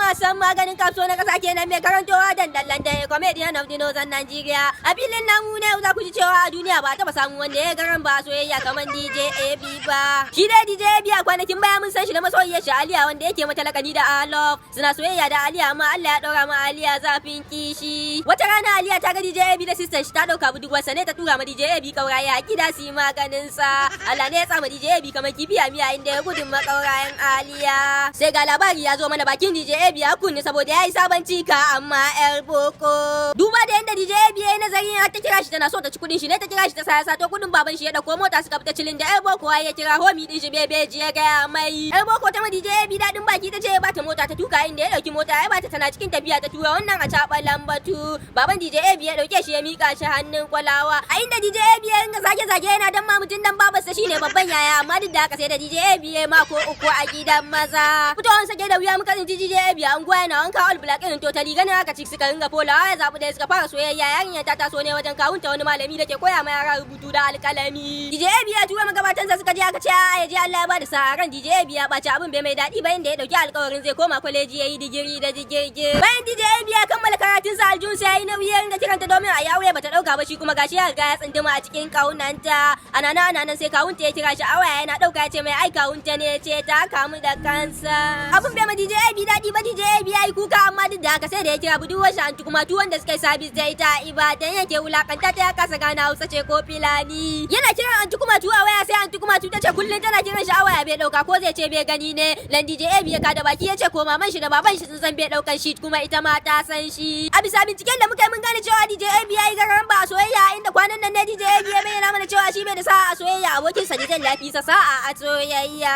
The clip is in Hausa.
Hassan, maganin kafso na kasa kenan, mai karantowa dan dallan da comedian of the Northern Nigeria. A filin namu ne za ku ji cewa a duniya ba taɓa samun wanda ya garan ba soyayya kamar DJ AB ba. Shi dai DJ AB a kwanakin baya mun san shi da masoyiyar shi Aliya, wanda yake mata lakani da Alof. Suna soyayya da Aliya, amma Allah ya ɗaura ma Aliya zafin kishi. Wata rana Aliya ta ga DJ AB da sister shi, ta ɗauka budurwarsa ne, ta tura ma DJ AB kauraye a gida su yi maganin sa. Allah ne ya tsama DJ AB kamar kifi a miya, inda ya gudun makaurayen Aliya. Sai ga labari ya zo mana bakin DJ AB ya kunne, saboda ya yi sabon cika amma yar boko. Duba da yanda DJ AB ya yi nazarin har ta kira shi, tana so ta ci kudin shi ne, ta kira shi ta saya sato kudin baban shi, ya dauko mota suka fita cilin da yar boko. Ya kira homie din shi Bebeji ya gaya mai. Yar boko ta ma DJ AB dadin baki, ta ce ya bata mota ta tuka, inda ya dauki mota ya bata. Tana cikin tafiya ta tura wannan a caɓa lambatu. Baban DJ AB ya dauke shi ya mika shi hannun kwalawa. A inda DJ AB ya ringa zage-zage yana dan ma mutum dan babarsa shine babban yaya, amma duk da haka sai da DJ AB ya mako 3 a gidan maza. Fitowar sake da wuya muka tsinci DJ AB a unguwa yana wanka all black irin totally. Ganin haka cik suka ringa folawa, ya zaɓi da suka fara soyayya. Yarinyar ta taso ne wajen kawunta, wani malami da ke koya ma yara rubutu da alƙalami. DJ AB ya tura magabatansa suka je, aka ce a ya je, Allah ya bada sa'a. Ran DJ AB ya ɓaci, abin bai mai daɗi ba, inda ya ɗauki alƙawarin zai koma kwaleji ya yi digiri da digirgir. Bayan DJ AB ya kammala karatunsa, aljihunsa ya yi nauyi, ya ringa kiranta domin a yi aure, bata ɗauka ba. Shi kuma gashi ya riga ya tsunduma a cikin ƙaunanta. Ana nan ana nan sai kawunta ya kira shi a waya. Yana ɗauka ya ce mai ai kawunta ne ya ce ta kamu da kansa. Abin bai ma DJ AB daɗi ba, DJ AB ya yi kuka, amma duk da haka sai da ya kira budurwar shi Anti kuma wanda suka yi sabis da ita a Ibadan, yake wulakanta ta, ya kasa gane Hausa ce ko Filani. Yana kiran Anti kuma a waya, sai Anti kuma ta ce kullum tana kiran shi a waya bai ɗauka, ko zai ce bai gani ne. Lan DJ AB ya kada baki ya ce ko maman shi da baban shi sun san bai ɗaukan shi, kuma ita ma ta san shi. A bisa binciken da muka yi, mun gane cewa DJ AB ya yi gararan ba a soyayya, inda kwanan nan ne DJ AB ya bayyana mana cewa shi bai da sa'a a soyayya, abokinsa Dizel ya fi sa sa'a a soyayya.